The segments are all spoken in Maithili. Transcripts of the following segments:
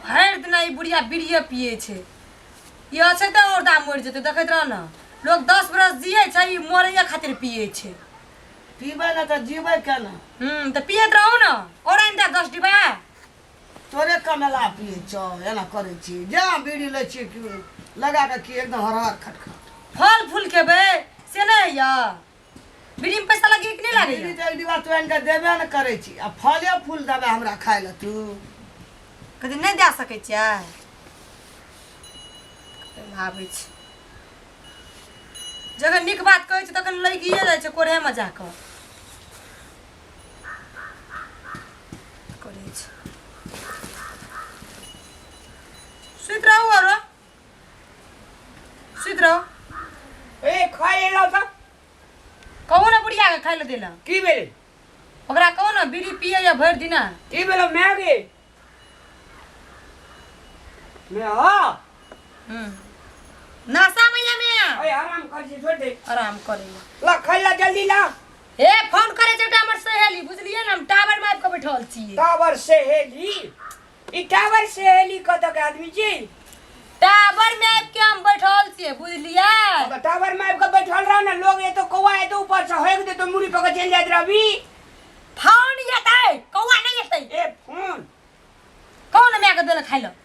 भरि दिना ई बुढ़िया बीड़िए पिए छै। ई छै तऽ औरदा मरि जेतै, देखैत रह ने। लोग 10 बरस जियै छै, ई मरैये खातिर पिए छै। पीबै ने तऽ जीबै केना? तऽ पियैत रहू ने, और आनि दे 10 डिब्बा। तोरे कमेला पियै छौ, एना करै छी जा बीड़ी लै छी कि लगा कऽ की एकदम हरहर खटखट। फल फूल खेबै से नहि होइए? बीड़ीमे पैसा लगैए कि नहि लागैए? बीड़ी तऽ एक डिब्बा तू आनि कऽ देबे ने करै छी, आ फले फूल देबै हमरा खाय लए तू? कथी नहि दए सकै छियै? आबै छै जखन नीक बात कहै छै तखन लगिए जाइ छै कोढ़ेमे जा कऽ करै छै। सुति रहू, आरो सुति रहू। ए, खाय एलौ तऽ। कहू ने बुढ़ियाके खाय लए देला। की भेलै? ओकरा कहू ने, बीड़ी पियैया भरि दिना। की भेलौ माय गे? मैं हाँ। नाशा मैया में। अरे आराम कर छी, छोड़ दे। आराम करे। ला खाइ ला, जल्दी ला। हे, फोन करे छै एकटा हमर सहेली, बुझलियै ने? हम टावर में आबि कऽ बैठल छियै। टावर सहेली? ई टावर सहेली कतऽ के आदमी छी? टावर में आबि के हम बैठल छियै, बुझलियै? तऽ टावर में आबि कऽ बैठल रह ने, लोग एतो कौआ एतो ऊपर से हेक देतो, मुड़ी पकड़ चलि जाइत रहबी। फोन एतै, कौआ नहि एतै। ए, फोन। कौन माय के देलक खाइ लए?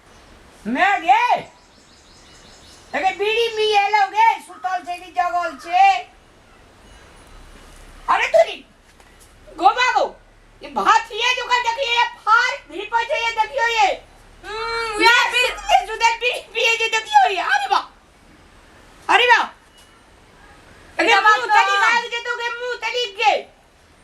मैं गे, अगे बीड़ी मी एलो गे, सुतल छै कि जगल छै? अरे तोरी गोबा गो, ये भात ये जो कर देखिए, ये फार भी पर छै, ये देखियो ये। वएह बीड़ी। ये सुतल बीड़ी पिए जे, देखियो ये। अरे बा, अरे बा, अगे एकटा बात मुंह तली कहब। भाग जेतो गे, मुंह तली गे।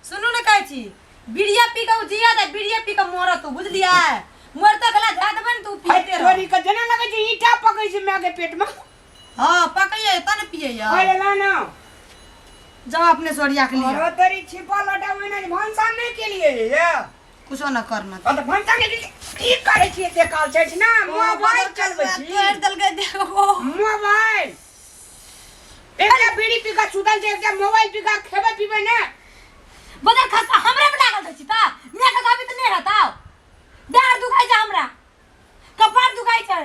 सुनू ने, कहै छी बीड़िया पी कऽ जिया दे, बीड़िया पी कऽ मरत तू, बुझलियै? मरतऽ कला धए देबै ने, तू पीते रह। तोरी के जेना लगै छै ईटा पकै छै माय के पेट में। हँ, पकैया तब ने पियैया। खाय लेला ना। जाओ, अपने सोरिया के लिअ। अरे तोरी, छिपा लोटा ओहिना जे भनसा नहि केलियै ये। कुछो न करना। आ तऽ भनसा नहि केलियै की करै छियै? से काल छै ना मोबाइल चलबै छी। तोड़ि देलकै, देखो। मोबाइल, एकटा बीड़ी पी कऽ सुतल छै, एकटा मोबाइल पी कऽ। खेबै पीबै ने। बदर खस्ता, हमरे पर लागल रहै छी तऽ माय के कहबी तऽ नहि हेतौ। डाँड़ दुखाइ छै हमरा, कपार दुखाइ छै,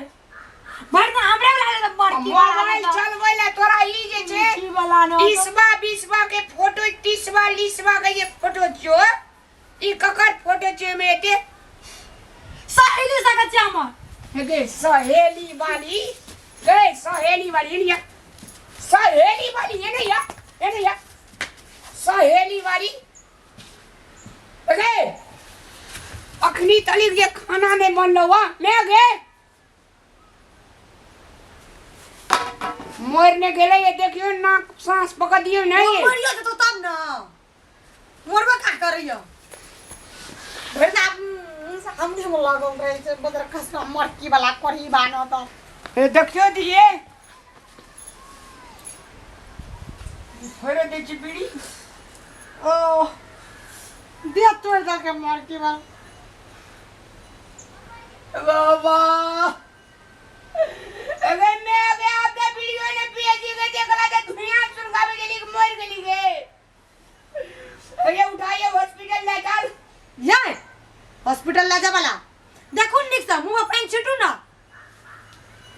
भरि दिन हमरे पर लागल रहै, बड़की वाला। मोबाइल चलबै लए तोरा ई जे छै की वाला न। तीसवा बीसवा के फोटो, तीसवा लीसवा के जे फोटो छियो, ई ककर फोटो छियो एमे एते? सहेली सकै छै हमर। हे गे सहेली वाली, गे सहेली वाली, एने या सहेली वाली, एने या, एने या सहेली वाली। गे अखनी तली के खाना नहीं बनलो वा मैं गे मरने गेलै ये, देखियो नाक सांस पकड़ दियो नहीं। मरियो जेतौ तब न, मरबो का करैया? भरि दिन हमरे में लागल रहै छै बदर खसना मरकी वाला कढ़ी बानत। ए, देखियो दिए, फोड़े दै छी बीड़ी। ओ देह तोड़ि देलकै मरकी वाला। बाबा, अगर मैं आ गया आपका बीड़ी ने पिए जी के देखला तो धुइयां सुनगावे गेली, मर गेली गे। अरे उठाइए, हॉस्पिटल ले चल। ये हॉस्पिटल ले जाबला, देखू नीक से, मुंह में पानि छिटू न।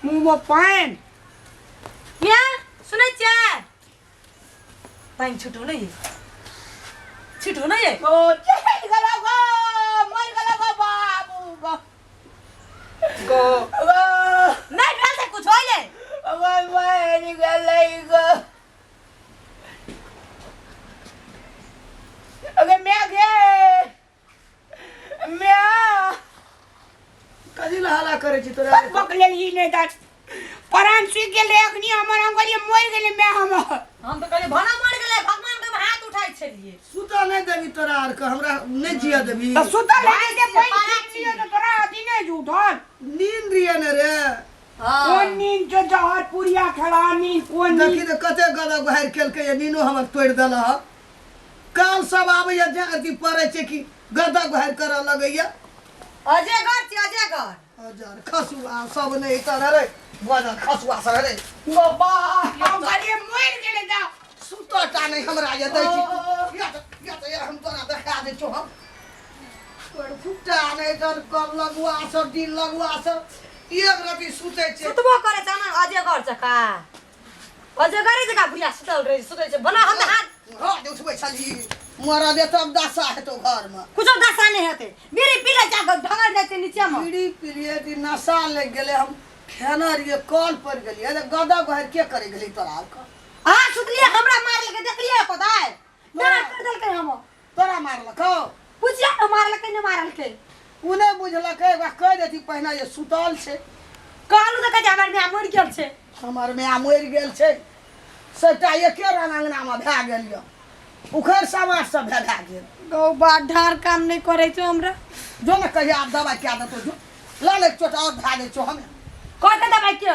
मुंह में पानि? मिया, सुनै छियै? पानि छिटू ने, ये छिटू ने ये। ओ चल गेलो गो, मर गेलो गो बाबू गो गो गो। नहि भेल छै कुछ होइले। मर मर गेलै गो। अगे मैं गे मैं। कथी लए हल्ला करै छी तोरा? बक लेली नहि तऽ प्राण सुखि गेल रहे अखनी हमर। हम कहलियै मरि गेलै माय हमर। हम तऽ कहलियै भला मरि गेलै, भगवान के हम हाथ उठाइ छलियै। सुतऽ नहि देबी तोरा आरके? हमरा नहि जियऽ देबी? तऽ सुतल है जे पानि पानि छियै। लियो तऽ तोरा अथी नहि उठल। नींद रहियै ने रे। कोन नींद जो जहर पुरिया खेला नींद, कोन देखी नींद? तऽ कते गलत गुहारि केलकै, नीनो हमर तोड़ि देलक। काल सब आबैया जे अथी पड़ै छै कि गदा गुहारि करऽ लगैया। अजगर छी, अजगर। अजर खसुआ सब नहि तर रे, बजर खसुआ सब रे। बाबा, हम कहलियै मरि गेलै तऽ। सुतऽ टा नहि हमरा जे दै छी। या तऽ या तऽ या, हम तोरा देखा दै छौ हम। छोड़ फुट्टा नहि जन कल लगुआ सब दिन लगुआ सब एक रति सुतै छै। सुतबो करे छै ना अजगर जका, अजगरे जका बुढ़िया सुतल रहे, सुतै छै बना हम हाथ। घर जे उठबै छली मरऽ दे तब दशा हेतौ घरमे। कुछो दशा नहि हेतै, बीड़ी पी ले जाके ढंगर जाइ छै नीचे मे। बीड़ी पीलियै कि नशा लागि गेलै। हम खेने रहियै, कल पड़ि गेलियै तऽ गदा गहर के करै गेलै तोरा आरके? अहाँ सुतलियै, हमरा मारलकै, देखलियै कोदाय डाँट कर देलकै हम। तोरा मारलकौ? पुछिया ने, मारलकै नहि मारलकै? ओ नहि बुझलकै, ओकरा कहि देती पहिने जे सुतल छै। कहलहुँ तऽ कहै छै हमर माय मरि गेल छै। हमर माय मरि गेल छै। सबटा एके रंग अङ्गनामे भए गेल यऽ, उखड़ि समाज सब भए भए गेल। गौ बा ढार काम नहि करै छौ हमरा। जो ने कहिया आब दबाइ कए देतौ, जो लऽ ले, एक चोट आओर धए दै छौ हमे। कहते दबाइ के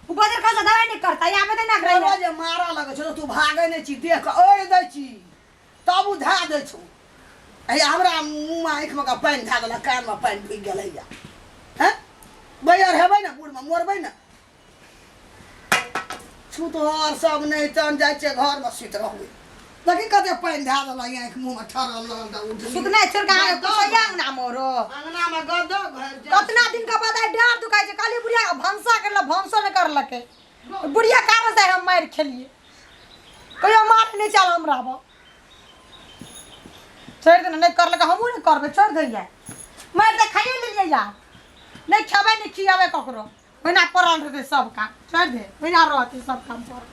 ओ बदर खासा दबाइ नहि करता आबे तऽ ना तोरा जे मारऽ लगै छौ तऽ तू भागै नहि छी, देह के ओढ़ि दै छी तब ओ धए दै छौ। हैया हमरा मुँहमे आँखिमे के पानि धए देलक, कानमे पानि ढुकि गेल। हैया हैं बैयर हेबै ने, बूढ़मे मरबै ने, छूतहर सब नहि तहन जाइ छियै घरमे सुति रहबै। देखी कते पानि धए देलक, आँखि मुँहमे ठरल रहल तऽ उठली। सुतनाइ छोड़ि कऽ अहाँके कुसैया अंगना मोरो अंगनामे गदो घर जा। कतना दिन के बाद आइ डाँर दुखाइ छै। कहलियै बुढ़िया भनसा करलक, भनसो नहि करलकै बुढ़िया, कारण से हम मारि खेलियै। कहियो मार नहि चल हमरा आब छोड़ि देने नहि करलकै, हमहूँ नहि करबै, छोड़ि दैयै। मारि तऽ खाइए लेलियै यार, नहि खेबै नहि खियाबै ककरो, ओहिना पड़ल रहतै सब काम, छोड़ि दे, ओहिना रहतै सब काम पड़ल।